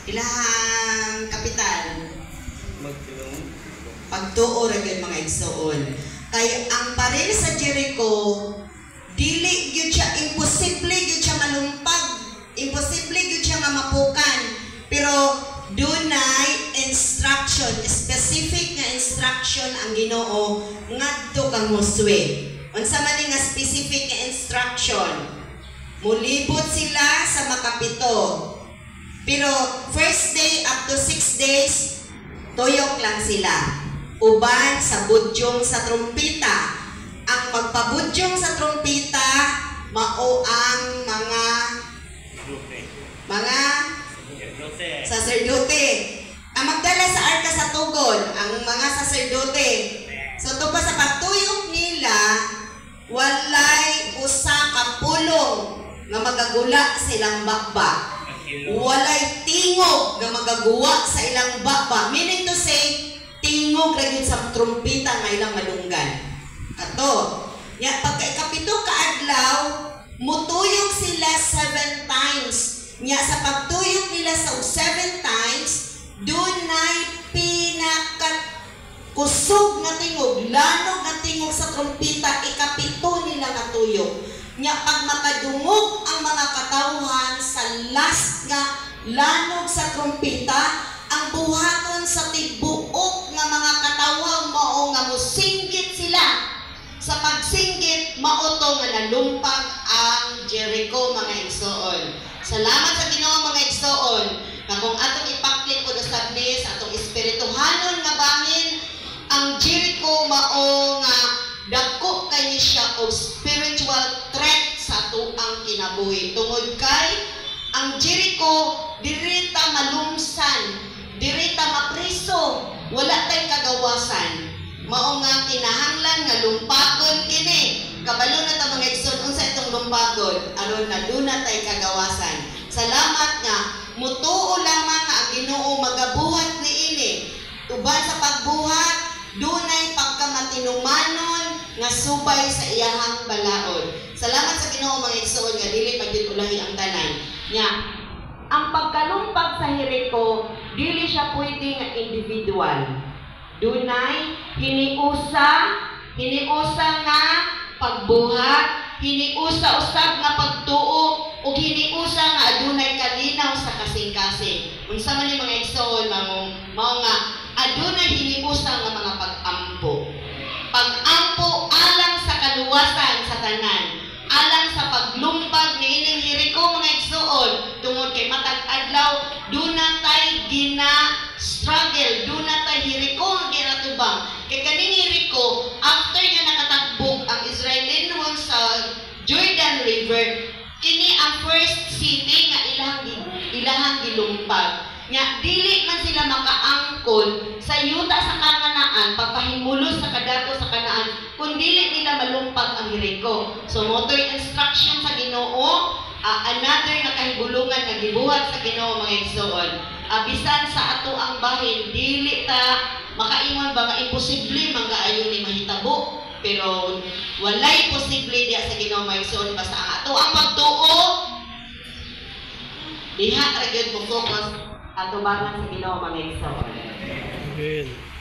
Ilahang kapital? Magtulong. Pagtuo ra gyud, mga igsoon. Kay ang paril sa Jericho, dili gyud siya, imposible gyud siya malumpag. Imposible gyud siya nga mapukan. Pero dunay instruction, specific nga instruction ang Ginoo ngadto kang Josue. Unsa man ni nga specific nga instruction? Mulibot sila sa makapito. Pero first day up to 6 days, tuyok lang sila. Uban sa budyong sa trumpita. Ang magpabudyong sa trumpita, mao ang mga mga Sacerdote. Saserdote. Ang magdala sa arka sa tugon, ang mga saserdote. So tungkol sa pagtuyok nila, walay usa ka pulong nga magagula sa ilang bakba. Walay tingog nga magaguwa sa ilang baba. Meaning to say, tingog ra gyud sa trumpita nga ilang madunggan. Ato. Nya pagka ikapito ka adlaw, mutuyok sila seven times. Nya sa pagtuyok nila sa seven times, dunay pinaka kusog nga tingog, lanog nga tingog sa trumpita, ikapito nila nga tuyok. Nya pag makadungog ang mga katawhan sa last nga lanog sa trumpita, ang buhaton sa tibuok nga mga katawhan mao nga mosinggit sila. Sa pagsinggit, mao to nga nalumpag ang Jericho, mga igsoon. Salamat sa Ginoo, mga igsoon, nga kung atong ipaklit o usab ni sa atong espirituhanon nga bangin, ang Jericho mao nga dako kay ni siya og spiritual threat sa atuang kinabuhi. Tungod kay ang Jericho, diri ta malumsan, diri ta mapriso, wala tay kagawasan. Mao nga kinahanglan nga lumpagon kini. Kabalo na ta, mga igsoon, unsa itong lumpagon aron na duna tay kagawasan. Salamat nga mutuo lamang nga ang Ginoo magabuhat niini. Uban sa pagbuhat, dunay pagkamatinumanon nga subay sa iyahang balaod. Salamat sa Ginoo, mga igsoon, nga dili pa gyud ulahi ang tanan. Nya, ang pagkalumpag sa Jericho, dili siya pwede nga individual. Dunay hiniusa, hiniusa nga pagbuhat, hiniusa usab nga pagtuo, ug hiniusa nga adunay kalinaw sa kasing-kasing. Unsa man ni, mga igsoon? Mao nga adunay hiniusa nga mga pag-ampo. Pag-ampo alang sa kaluwasan sa tanan, alang sa paglumpag niining Jericho, mga igsoon, tungod kay matag adlaw duna tay gina struggle, duna tay Jericho nga ginatubang. Kay kaning Jericho, after nga nakatagbog ang Israelinhon sa Jordan River, kini ang first city nga ilahang gilumpag. Nya dili man sila makaangkon sa yuta sa Kanaan pagpahimulos sa kadato sa Kanaan kung dili nila malumpag ang Jericho. So mao to'y instruction sa Ginoo, another nga kahibulungan nga gibuhat sa Ginoo, mga igsoon. Bisan sa ato ang bahin, dili ta makaingon ba nga imposible man kaayo ni mahitabo, pero walay posible diya sa Ginoo, mga igsoon, basta ang ato ang pagtuo diha ra gyud mo focus atubangan sa Ginoo, mga igsoon. Amen.